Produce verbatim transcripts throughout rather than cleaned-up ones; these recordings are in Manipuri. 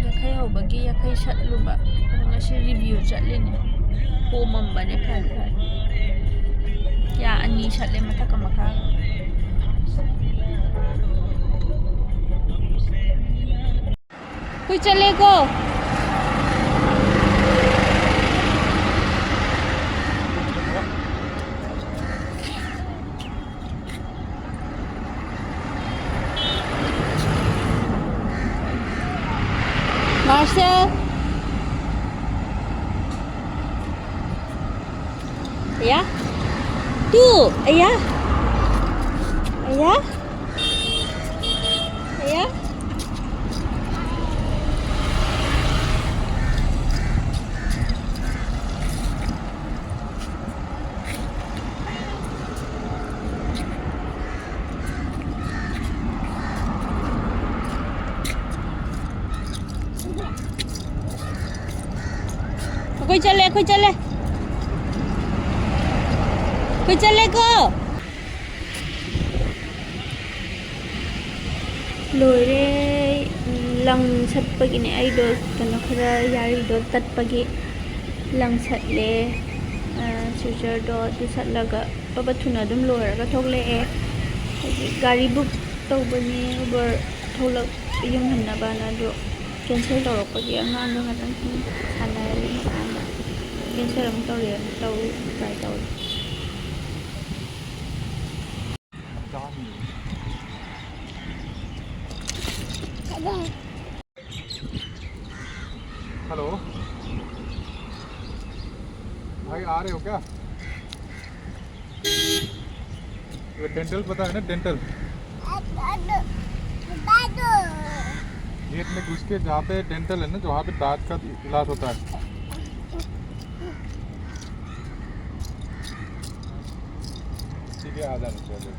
ꯌꯥꯡꯈꯩ ꯍꯧꯕꯒꯤ ꯌꯥꯡꯈꯩ ꯁꯠꯂꯨꯕ꯫ ꯑꯗꯣ ꯉꯁꯤ ꯔꯤꯚ꯭ꯌꯨ ꯆꯠꯂꯤꯅꯦ꯫ ꯄꯣꯝꯃꯝꯕꯅꯦ꯫ ꯐꯔꯦ, ꯐꯔꯦ꯫ ꯀꯌꯥ ꯑꯅꯤ ꯁꯠꯂꯦ, ꯃꯊꯛꯀ ꯃꯈꯥꯒ꯫ ꯑꯩꯈꯣꯏ ꯆꯠꯂꯦꯀꯣ꯫ Marcel. ꯑꯌꯥ꯫ ꯇꯨ꯫ ꯑꯌꯥ꯫ ꯑꯌꯥ꯫ ꯑꯌꯥ꯫ ꯑꯩꯈꯣꯏ ꯆꯠꯂꯦ, ꯑꯩꯈꯣꯏ ꯆꯠꯂꯦ꯫ ꯑꯩꯈꯣꯏ ꯆꯠꯂꯦꯀꯣ꯫ ꯂꯣꯏꯔꯦ꯫ ꯎꯝ, ꯂꯪ ꯁꯠꯄꯒꯤꯅꯦ꯫ ꯑꯩꯗꯣ ꯀꯩꯅꯣ ꯈꯔ ꯌꯥꯔꯤꯗꯣ ꯇꯠꯄꯒꯤ ꯂꯪ ꯁꯠꯂꯦ꯫ ꯑ, ꯁ꯭ꯋꯤꯆꯔꯗꯣ ꯑꯗꯨ ꯁꯠꯂꯒ ꯄꯕ ꯊꯨꯅ ꯑꯗꯨꯝ ꯂꯣꯏꯔꯒ ꯊꯣꯛꯂꯛꯑꯦ꯫ ꯍꯥꯏꯗꯤ ꯒꯥꯔꯤ ꯕꯨꯛ ꯇꯧꯕꯅꯦ, ꯎꯕꯔ ꯊꯣꯛꯂꯛ-, ꯌꯨꯝ ꯍꯟꯅꯕꯅ, ꯑꯗꯣ ꯀꯦꯟꯁꯦꯜ ꯇꯧꯔꯛꯄꯒꯤ ꯑꯉꯥꯡꯗꯣ ꯉꯥꯛꯇꯪ ꯁꯨꯝ ꯁꯥꯟꯅꯔꯤ ꯃꯄꯥꯟꯗ꯫ ꯀꯦꯟꯁꯦꯜ ꯑꯃꯨꯛ ꯇꯧꯔꯛꯑꯦ, ꯑꯃꯨꯛ ꯇꯧ, ꯇ꯭ꯔꯥꯏ ꯇꯧꯔꯤ꯫ हेलो, भाई आ रहे हो क्या? ये डेंटल पता है ना, डेंटल? गेट में घुस के जहाँ पे डेंटल है ना, जो वहाँ पे दांत का इलाज होता है। ठीक है, आ जाना चाहिए।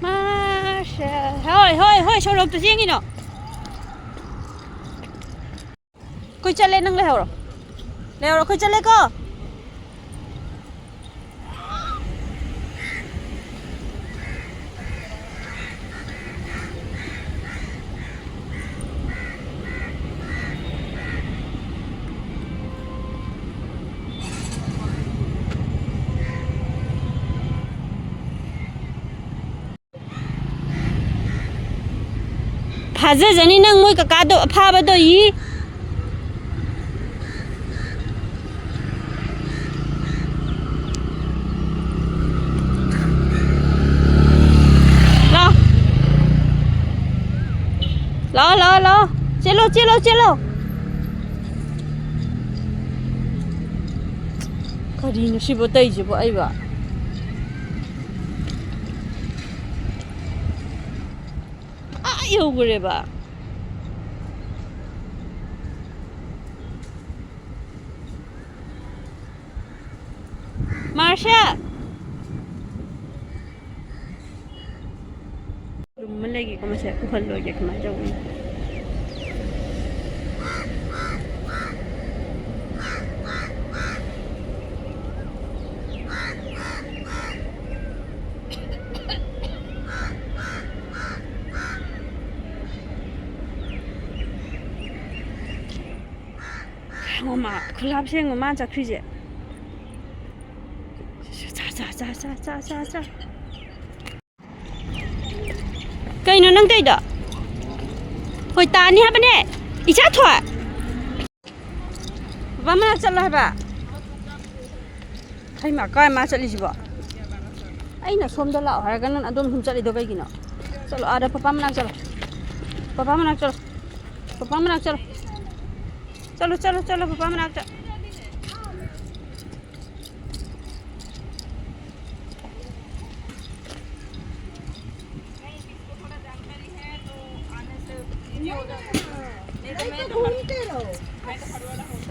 ꯃꯥꯔꯁꯦꯜ, ꯍꯣꯏ, ꯍꯣꯏ, ꯍꯣꯏ, ꯁꯣꯔꯣꯛꯇ ꯆꯦꯟꯒꯤꯅꯣ꯫ ꯑꯩꯈꯣꯏ ꯆꯠꯂꯦ, ꯅꯪ ꯂꯩꯍꯧꯔꯣ꯫ ꯂꯩꯍꯧꯔꯣ, ꯑꯩꯈꯣꯏ ꯆꯠꯂꯦꯀꯣ꯫ ꯊꯥꯖꯖꯅꯤ ꯅꯪ ꯃꯣꯏ ꯀꯀꯥꯗꯣ ꯑꯐꯥꯕꯗꯣ ꯏ꯫ ꯂꯥꯎ꯫ ꯂꯥꯎ, ꯂꯥꯎ, ꯂꯥꯎ꯫ ꯆꯦꯜꯂꯣ, ꯆꯦꯜꯂꯣ, ꯆꯦꯜꯂꯣ꯫ ꯀꯔꯤꯅꯣ ꯁꯤꯕꯨ ꯇꯧꯔꯤꯁꯤꯕꯨ ꯑꯩꯕꯣ? ꯑꯥ ꯌꯧꯈ꯭ꯔꯦꯕ꯫ ꯃꯥꯔꯁꯤꯌꯥ! ꯔꯨꯝ ꯑꯃ ꯂꯩꯒꯦꯀꯣ, ꯃꯁꯦ ꯎꯍꯜꯂꯣꯏꯒꯦ ꯀꯃꯥꯏꯅ ꯇꯧꯕꯅꯣ꯫ ꯌꯦꯡꯉꯣ ꯃꯥ, ꯈꯨꯂꯥꯞꯁꯦ ꯌꯦꯡꯉꯣ ꯃꯥꯅ ꯆꯠꯈ꯭ꯔꯤꯁꯦ꯫ ꯆꯥ, ꯆꯥ, ꯆꯥ, ꯆꯥ, ꯆꯥ, ꯆꯥ, ꯆꯥ꯫ ꯀꯩꯅꯣ ꯅꯪ ꯇꯧꯔꯤꯗꯣ? ꯍꯣꯏ, ꯇꯥꯅꯤ ꯍꯥꯏꯕꯅꯦ꯫ ꯏꯆꯥ ꯊꯣꯏ꯫ ꯕꯕꯥ ꯃꯅꯥꯛ ꯆꯠꯂꯣ ꯍꯥꯏꯕ꯫ ꯍꯩꯃꯥ, ꯀꯥꯏ ꯃꯥ ꯆꯠꯂꯤꯁꯤꯕꯣ? ꯑꯩꯅ ꯁꯣꯝꯗ ꯂꯥꯛꯑꯣ ꯍꯥꯏꯔꯒ ꯅꯪ ꯑꯗꯣꯝ ꯁꯨꯝ ꯆꯠꯂꯤꯗꯣ ꯀꯩꯒꯤꯅꯣ? ꯆꯠꯂꯣ, ꯑꯥꯗ ꯄꯄꯥ ꯃꯅꯥꯛ ꯆꯠꯂꯣ꯫ ꯄꯄꯥ ꯃꯅꯥꯛ ꯆꯠꯂꯣ꯫ ꯄꯄꯥ ꯃꯅꯥꯛ ꯆꯠꯂꯣ꯫ ꯆꯠꯂꯣ, ꯆꯠꯂꯣ, ꯆꯠꯂꯣ, ꯄꯄꯥ ꯃꯅꯥꯛꯇ꯫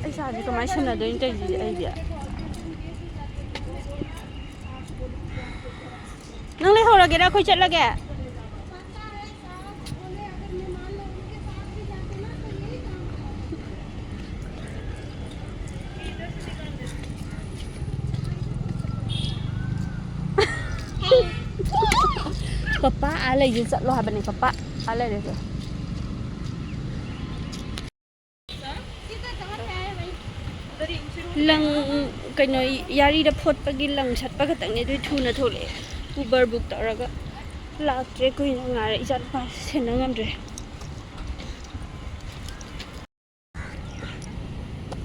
ꯑꯩ ꯏꯁꯥꯁꯦ ꯀꯃꯥꯏꯅ ꯁꯦꯟꯅꯗꯣꯏꯅꯣ ꯇꯧꯔꯤꯁꯦ ꯑꯩꯗꯤ? ꯅꯪ ꯂꯩꯍꯧꯔꯒꯦꯔꯥ ꯑꯩꯈꯣꯏ ꯆꯠꯂꯒꯦ? ꯄꯄꯥ ꯑꯥ ꯂꯩꯁꯦ ꯆꯠꯂꯣ ꯍꯥꯏꯕꯅꯦ, ꯄꯄꯥ ꯑꯥ ꯂꯩꯔꯦꯁꯦ꯫ ꯂꯪ, ꯀꯩꯅꯣ, ꯌꯥꯔꯤꯗ ꯐꯣꯠꯄꯒꯤ ꯂꯪ ꯁꯠꯄ ꯈꯛꯇꯪꯅꯦ, ꯑꯗꯨꯏ ꯊꯨꯅ ꯊꯣꯛꯂꯛꯑꯦ꯫ ꯎꯕꯔ ꯕꯨꯛ ꯇꯧꯔꯒ ꯂꯥꯛꯇ꯭ꯔꯦ, ꯀꯨꯏꯅ ꯉꯥꯏꯔꯦ, ꯏꯆꯥ ꯅꯨꯄꯥ ꯁꯦꯟꯅ ꯉꯝꯗ꯭ꯔꯦ꯫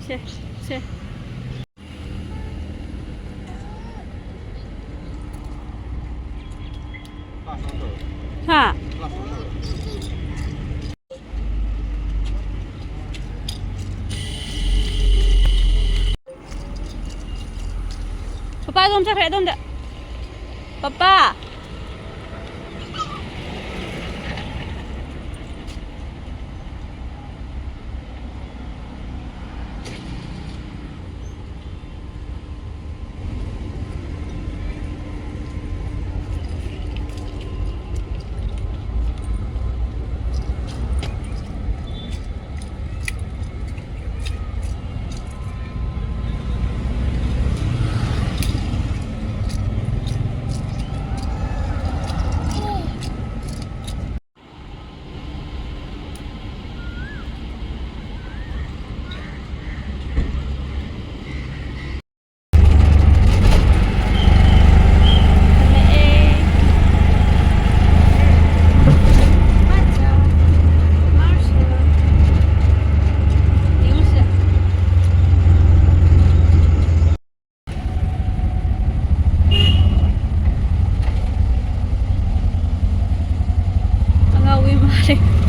ꯁꯦ, ꯁꯦ꯫ ꯍꯥ? ꯄꯄꯥ ꯑꯗꯣꯝ ꯆꯠꯈ꯭ꯔꯦ, ꯑꯗꯣꯝꯗ꯫ ꯄꯄꯥ꯫ ꯑꯉꯥꯎꯕꯤ ꯃꯥꯜꯂꯦ꯫